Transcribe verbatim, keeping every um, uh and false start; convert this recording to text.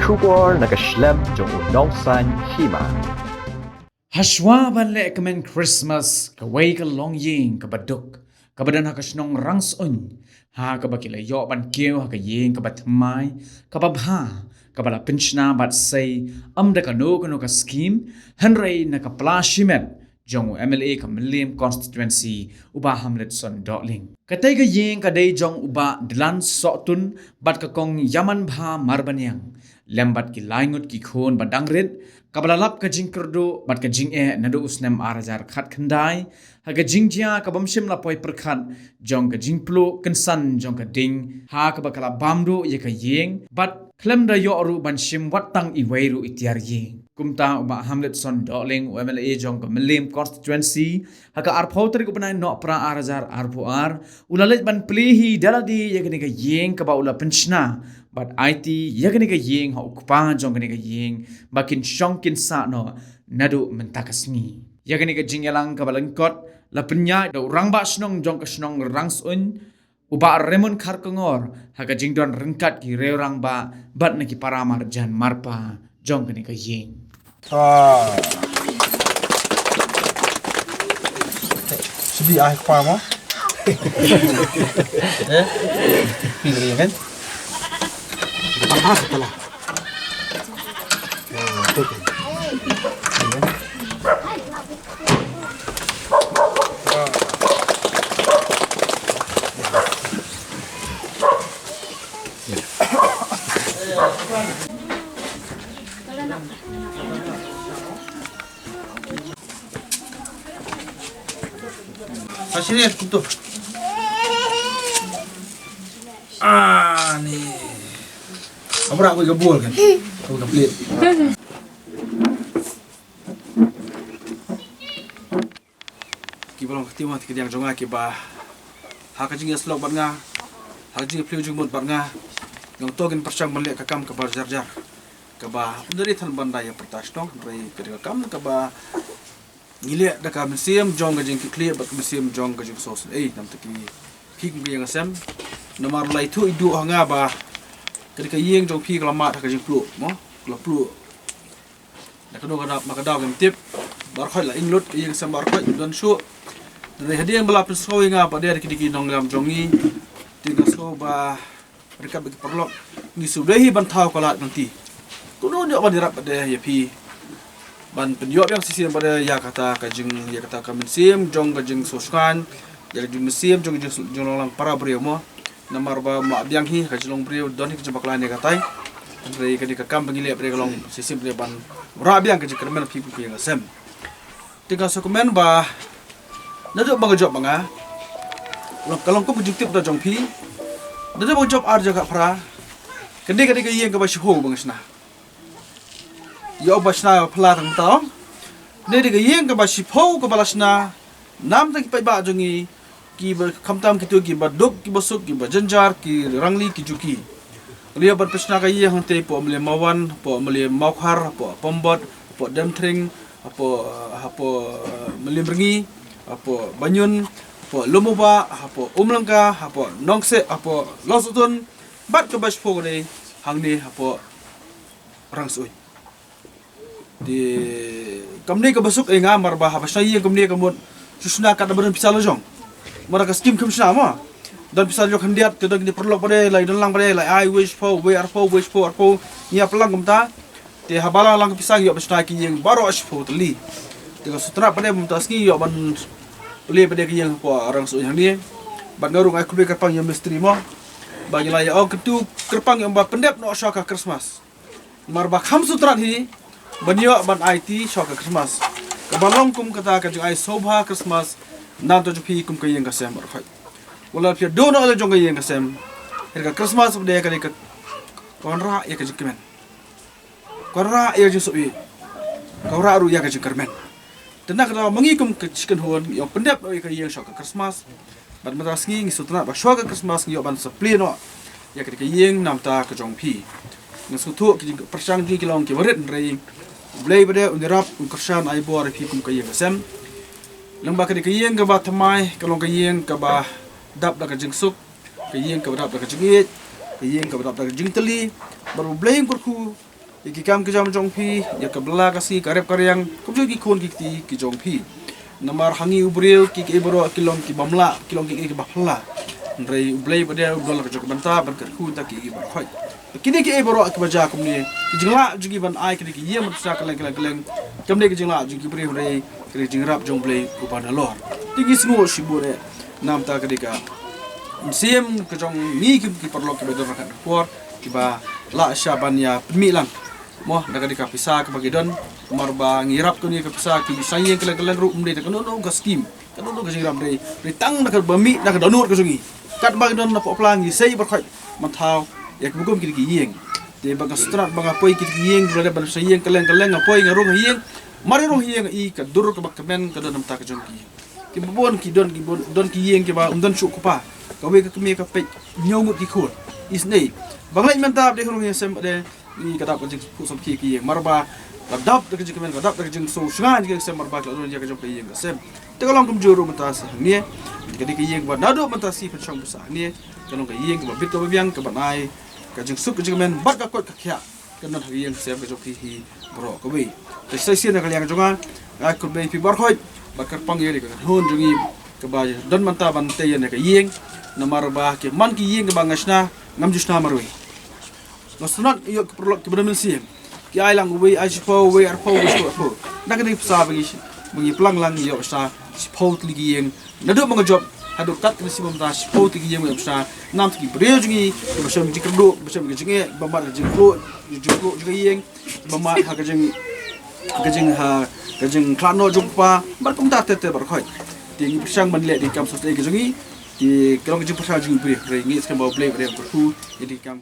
Khubor na ka shlem jong u Nongsaiñ Hima. Hashwa ban leh kmen Christmas, kawei ka longïing kaba duk kaba don ha ka shnong Rangsuiñ, ha kaba ki la ïoh ban kiew ha ka ïing kaba thymmai, kaba bha, kaba la pynshna bad sei, ym da kano kano ka skim, hynrei na ka pla shimet jong u M L A ka Mylliem constituency, u Bah Hamletson Dohling. Katei ka ïing ka dei jong u Bah Dlan Sohtun bad ka Kong Yamanbha Marbaniang, lem bad ki lai ngut ki khun ba dang rit, kaba la lap ka jingkyrduh bad ka jingeh naduh u snem ar hajar khatkhyndai, ha ka jingjia ka bym shym la poi pyrkhat jong ka jingpluh kynsan jong ka ding, ha kaba ka la bam duh ïa ka ïing, bad khlem da ïoh ruh ban shim wat tang iwei ruh i tiar ïing. Kumta u Bah Hamletson Dohling, u M L A jong ka Mylliem constituency, ha ka arphew tarik u bnai Nohprah ar hajar arphew ar, u la leit ban plie hi da lade ïa kane ka ïing kaba u la pynshna bad aiti ïa kane ka ïing ha u kpa jong kane ka ïing, ba kin shong kin sah noh naduh mynta ka sngi. Ïa kane ka jingïalang kaba lyngkot la pynïaid da u rangbah shnong jong ka shnong Rangsuiñ, u Bah Raymond Kharkongor, ha ka jingdon ryngkat ki riew rangbah bad na ki para marjan marpa jong kane ka ïing. Ah. Sidi ai kpa mo. Eh? Pili kan? Apa setelah? Sini kutu. Ah, ni. Apa aku ikan bual kan? Aku ikan pelit. Kiba long ka team ha ka liang jong nga kiba ha ka jingïasyllok bad nga, ha ka jingïaphylliew jingmut bad nga, nga ong to ngin pyrshang ban leh ka kam kaba jar jar, kaba ym dei than ban da ïa pyrta shnong, hynrei ka dei ka kam kaba ngi leh da ka mynsiem jong ka jingkitkhlieh bad ka mynsiem jong ka jingsngewsynei. Namar ki, ki kum ki ïing ki sem, namar la ïathuh ïa u ha nga ba ka dei ka ïing jong phi ka la mad ha ka jingpluh, mo, ka la pluh. Da kano ka daw, ma ka daw ngim tip. Baroh khoit la ing lut, ka ïing ka sem baroh khoit, don shuh. Hynrei hadien ba la pynsngew ïa nga ba dei ki, dei ki nongïalam jong ngi, te nga sngew ba ryngkat bad ki paralok ngi shu dei hi ban thaw ka lad ka lynti. Kumno ngi ïoh ban ïarap bad ïa phi ban pynïoh biang shisien bad ïa kata ka jing, ïa kata ka mynsiem jong ka jingsngewsynei, ïa ka jingmynsiem jong ka jing, jinglong lang para briew mo. Namar ba ma biang hi ka jinglong briew don hi ka jingbakla ne katai. Hynrei ka dei ka kam ba ngi leh briew ka long shisien briew ban rah biang ka jingkyrmen phi kum ki ïing ki sem. Te nga sngewkmen ba naduh ba nga jop ba nga long, ka long kum ka jingtip da jong phi. Naduh ba nga jop ar hajar khatphra, ka dei, ka dei ka ïing kaba shiphew ba nga shna. Ïa ba shna phylla tang tang. Dei, dei ka ïing kaba shiphew kaba la shna namar ki paidbah jong ngi, kiba khamtam kito kiba duk, kiba suk, kiba jynjar, ki rangli, ki juki. Lei ban pynshna ka ïing hangtei, hapoh Mylliem Mawan, hapoh Mylliem Mawkhar, hapoh Pambot, hapoh Demthring, hapoh, hapoh, eh, Mylliem Rngi, hapoh Banyun, hapoh Lumubah, hapoh Umlangka, hapoh Nongseh, hapoh Lawsohtun, bad kaba shiphew ka dei hangne hapoh Rangsuiñ. Te kam dei kaba suk ïa nga, namar ba haba shna ïing kam dei ka mut shu shna katba don pisa la jong. Namar ka skim kam shna mo. Don pisa la jong khyndiat, te don kine paralok ba dei la don lang ba dei la ai wei shiphew, wei arphew, wei shiphew arphew, ngi ïa pynlang kumta. Te haba la lang pisa ngi ïoh ban shna ki ïing baroh shiphew tylli. Te ka shu tnat ba dei mynta sngi ïoh ban plie ba dei ki ïing hapoh Rangsuiñ hangne. Bad nga ruh nga ai khublei kyrpang ïa u mistri mo. Ba ngi la ïa ong kyntu kyrpang ïa u ba pyndep noh sha ka Christmas. Namar ba kham sngewtynnat hi ban ïoh ban aiti sha ka Christmas, kaba long kum kata ka jingai sngewbha Christmas na bynta jong phi kum ka ïing ka sem baroh khoit. Wat la phi don ha la jong ka ïing ka sem, hynrei ka Christmas ba dei ka dei ka wanrah ïa ka jingkmen, ka wanrah ïa ka jingsuk ïa, ka wanrah ruh ïa ka jingkyrmen. Te na kata ma ngi kum ka Chicken Home ngi ong pyndep noh ïa ka ïing sha ka Christmas. Bad mynta sngi ngi sngewtynnat ba shuwa ka Christmas ngi ïoh ban sa plie noh ïa ka, ka ïing na bynta ka jong phi. Nga sngewthuh ki jingpyrshang jong ngi ki long kiba rit, hynrei U Blei ba dei un ïarap, un kyrshan, ai bor ïa phi kum ka ïing ka sem. Lyngba ka dei ka ïing kaba thymmai, ka long ka ïing kaba dap da ka jingsuk, ka ïing kaba dap da ka jingïeit, ka ïing kaba dap da ka jingtylli. Bad U Blei un kyrkhu Ïa ki kam ki jam jong phi, ïa ka bylla ka sngi, ka rep ka riang, kumjuh ki khun ki kti ki jong phi. Namar ha ngi u briew ki, ki baroh ki long ki bym lah, ki long ki, ki baphylla. Hynrei U Blei pat u don la ka jong ka bynta ban kyrkhu ïa kita ki, ki baroh. Kine ki baroh kiba jia kumne, ki jinglah jong ki ban ai kine ki ïing ban pisa kylleng kylleng kylleng. Kumne ki jinglah jong ki briew, hynrei ki jingïarap jong U Blei uba nalor. Te ngi sngew shibun eh namar kata ka dei ka mynsiem ka jong ngi ki, ki paralok kiba don ryngkat ryngkot, kiba lah shah ban ïa pynmih lang. Mo, da ka dei ka pisa kaba ki don, namar ba ngi ïarap kane ka pisa ki sa ïing kylleng kylleng ruh ym dei da kano kano ka skim, kano kano ka jingïarap, dei, dei tang da kaba mih da ka dohnud ka jong ngi. Katba ki don na poh Plang ngi sei baroh, man thaw ïa kiba kum kine ki ïing. Te ba nga sngewthuh ba nga poi kine ki ïing, ruh lada ban sa ïing kylleng kylleng nga poi nga rung ha ïing, mar nga rung ha ïing i ka dur kaba kmen ka don namar ka jong ki ïing. Kiba bun ki don, ki bun, don ki ïing kiba ym don shuh kpa. Kawei ka kmie ka peit hynñiew ngut ki khun. Isynei. Ba nga leit mynta ba dei rung ïing sem, ba dei ngi ka dap ka jingphuh samrkhie ki ïing. Mar ba ka dap da ka jingkmen, ka dap da ka jingsngewsynei jong ki ïing sem, mar ba ka la don ïa ka jong ka ïing ka sem. Te ka long kumjuh ruh mynta sa hangne. Ka dei ka ïing ba naduh mynta shi pynshong ba sa hangne. Ka long ka ïing kaba bit kaba biang, kaba ai ka jingsuk ka jingkmen bad ka koit ka khiah. Ka don ha ka ïing sem ka jong ki hi baroh kawei. Te sa shisien na ka liang jong nga, nga ai khublei ïa phi baroh bad kyrpang ïa ka kynhun jong ngi kaba don mynta ban tei ïa ka ïing. Namar ba ki man ki ïing kaba nga shna, ngam ju shna marwei. Nga sngewthuh ïa ki paralok kiba don mynsiem, ki ai lang uwei ai shiphew, uwei arphew, uwei shiphew arphew. Na kane ka pisa ba ngi, ba ngi plang lang ïoh sa shiphew tylli ki ïing. Naduh ba nga jop haduh kat kane shi mynta shiphew tylli ki ïing ba ngi ïoh sa. Namar ki briew jong ngi kiba shem jingkyrduh, ba shem ka jingeh, ba mad ka jingkyrduh, jingkyrduh jong ka ïing, ba mad ha ka jing, ka jing ha, ka jingkhlad noh jong u kpa, bad kumta ter ter baroh. Te ngi pyrshang ban leh da ki kam sngewthuh ka jong ngi. Te ka long ka jingpyrshang jong ngi briew, hynrei ngi skhem ba U Blei u dei ban kyrkhu ïa ki kam.